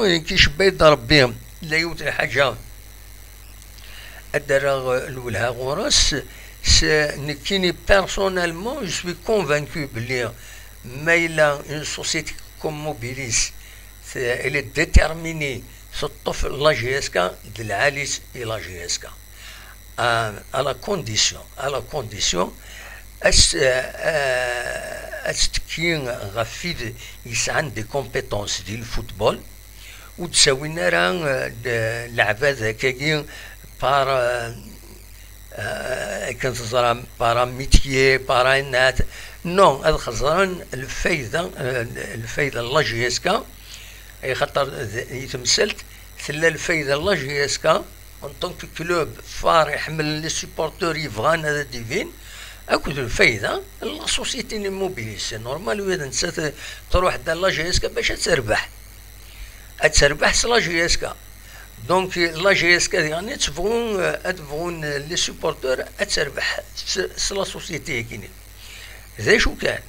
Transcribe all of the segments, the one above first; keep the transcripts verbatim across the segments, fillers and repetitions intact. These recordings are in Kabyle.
Nekk icebba-yi-d Rebbi, la yiwet lḥaǧa ad d-rreɣ lwelha ɣur-s. S-, nekkini, personnellement, je suis convaincu belli ma yella une société comme Mobilis, t-, elle est déterminée, teṭṭef la J S K d lɛali-s i la J S K. À, à la condition, à la condition, ad s-, euh, ad tettekki ɣef wid yesɛan des compétences di le football, ur d-ttawin ara, euh, de-, leɛbad akkagi par, euh, euh, akken teẓram, par un métier, par un at. Non, ad xeẓren lfayda, euh, lfayda n la J S K, ay xaṭer d-, i temsalt tella lfayda n la J S K, en tant que club fort iḥemmlen les supporters yebɣan ad d-ibin, akked lfayda n la société n Mobilis. C'est normal, ula d nettat truḥ-d la J S K bac ad terbeḥ. Ad terbeḥ s la J S K. Donc la J S K diɣen ad tebɣu, ad bɣun les supporters ad terbeḥ s, s la société-agi-nni. D acu kan,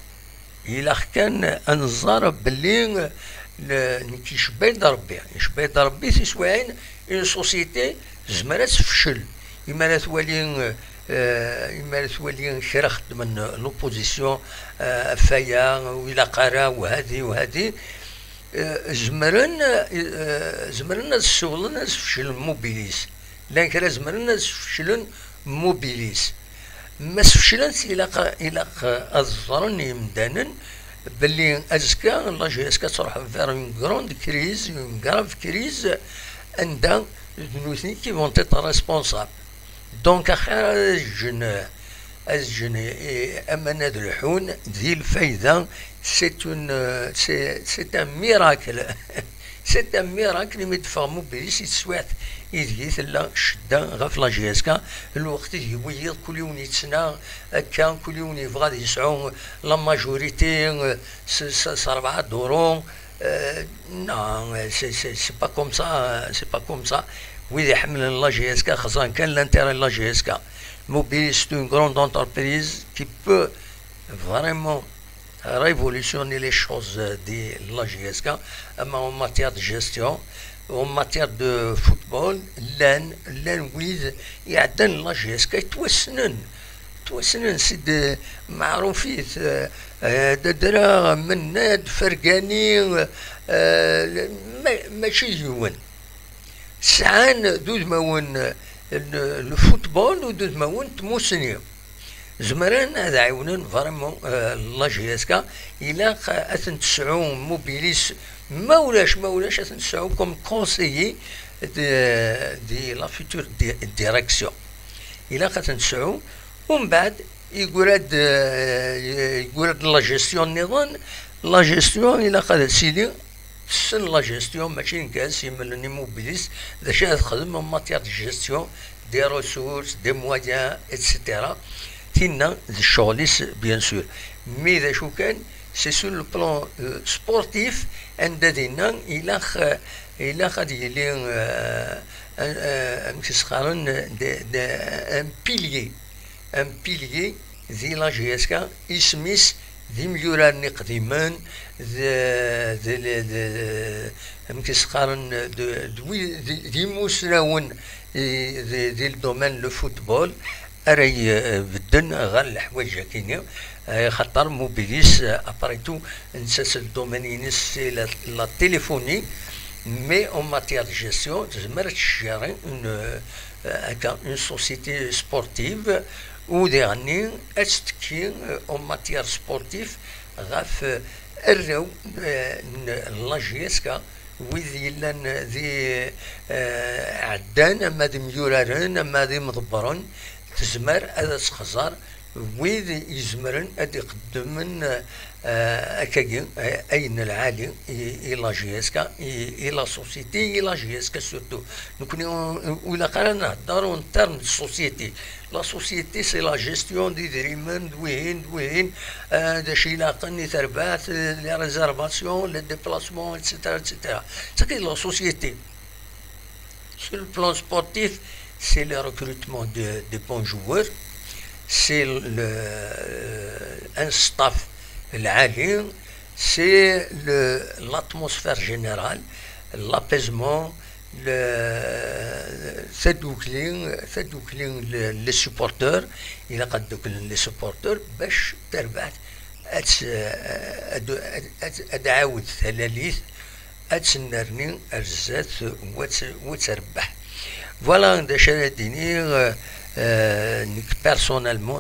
ilaq kan ad nẓer belli, le-, nekk icebba-yi-d Rebbi, icebba-yi-d Rebbi tiswiɛin, une société tezmer ad tefcel. Imi ara twali, euh, imi ara twali kra xeddmen l'opposition, euh, ɣef waya, ur ilaq ara, whadi, whadi, euh, zemren, euh, zemren ad ssiwḍen ad sfeclen Mobilis. Llan kra zemren ad sfeclen Mobilis. Ma sfeclen-t, ilaq, ilaq ad ẓren yimdanen belli azekka la J S K ad truḥ vers une grande crise, une grave crise, anda d nutni qui vont être responsables. Donc axir ad ǧǧen, ad ǧǧen i, i, aman ad lḥun di lfayda. C'est une, c'est, c'est un miracle. C'est un miracle imi d-teffeɣ Mobilis i teswiɛt ideg i tella ccedda ɣef la J S K. Lweqt ideg wiyiḍ kul yiwen yettnaɣ akka, kul yiwen yebɣa ad yesɛu la majorité, euh, s, s, s rebɛa duṛu. Euh, non, c'est, c'est, c'est pas comme ça, c'est pas comme ça. Wid iḥemmlen la J S K xeẓran kan l'intérêt n la J S K. Mobilis, c'est une grande entreprise qui peut vraiment révolutionner les choses de la J S K, ama en matière de gestion, en matière de football, llan, llan wid iɛeddan la J S K yettwassnen, yettwassnen, c'est des meɛrufit, euh, euh, Dadra, Mennad, Fergani, euh, ma-, mačči d yiwen. Sɛan d udmawen n, n football u d udmawen n tmussni. Zemren ad ɛiwnen vraiment, euh, la J S K. Ilaq ad ten-tesɛu Mobilis, ma ulac, ma ulac ad ten-tesɛu comme conseiller de, de la future di-, direction. Ilaq ad ten-tesɛu. Umbeɛd, yegra-d, euh, yegra-d la gestion nniḍen. La gestion ilaq ad tili tessen la gestion, mačči nekk ad s-yemmlen Immobilis d acu ara texdem en matière de gestion des ressources, des moyens, et cetera. Tinna d ccɣel-is, bien sûr. Mais d acu kan, c'est sur le plan, euh, sportif, anda dinna ilaq, euh, ilaq ad yili, euh, un, euh, amek i s-qqaren, de, de, un pilier, un pilier di la J S K, isem-is d imyuraren iqdimen, d, d, d, d, amek i s-qqaren, d, d, wi-, d, d imusnawen i, di, di le domaine le football, ara ibedden ɣer leḥwayeǧ-agi-nni, eh, xaṭer Mobilis, eh, après tout, netta s le domaine-ines c'est la, la téléphonie, mais en matière de gestion, tezmer ad tgérer une, euh, akka, une société sportive, u diɣenni ad tettekki, euh, en matière sportive ɣef, euh, arraw, euh, n la J S K, wid yellan di, euh, ɛeddan, ama d imyuraren, ama d imḍebbren, tezmer ad as-txeẓẓer wid izemren ad iqeddmen, eh, akkagi, eh, ayen lɛali i, i la J S K, i, i la société, i la J S K surtout. Nekkni ur, ur ilaq ara ad nehder en terme de société. La société, c'est la gestion d idrimen, d wihin, d wihin, eh, d acu ilaqen i terbaɛt, eh, les réservations, les déplacements, et cetera, et cetera. C'est que la société. Sur le plan sportif, c'est le recrutement de, de bons joueurs, c'est le, euh, un staff lɛali, c'est le, l'atmosphère générale, L'apaisement, le, tadukli, tadukli, le, les supporteurs, ilaq ad dduklen les supporteurs bac tarbaɛt ad, ad, ad, ad, ad ɛawed talalit, ad tennerni ar zdat u ad, u ad terbeḥ. Voilà d acu ara d-iniɣ, euh, nekk personnellement.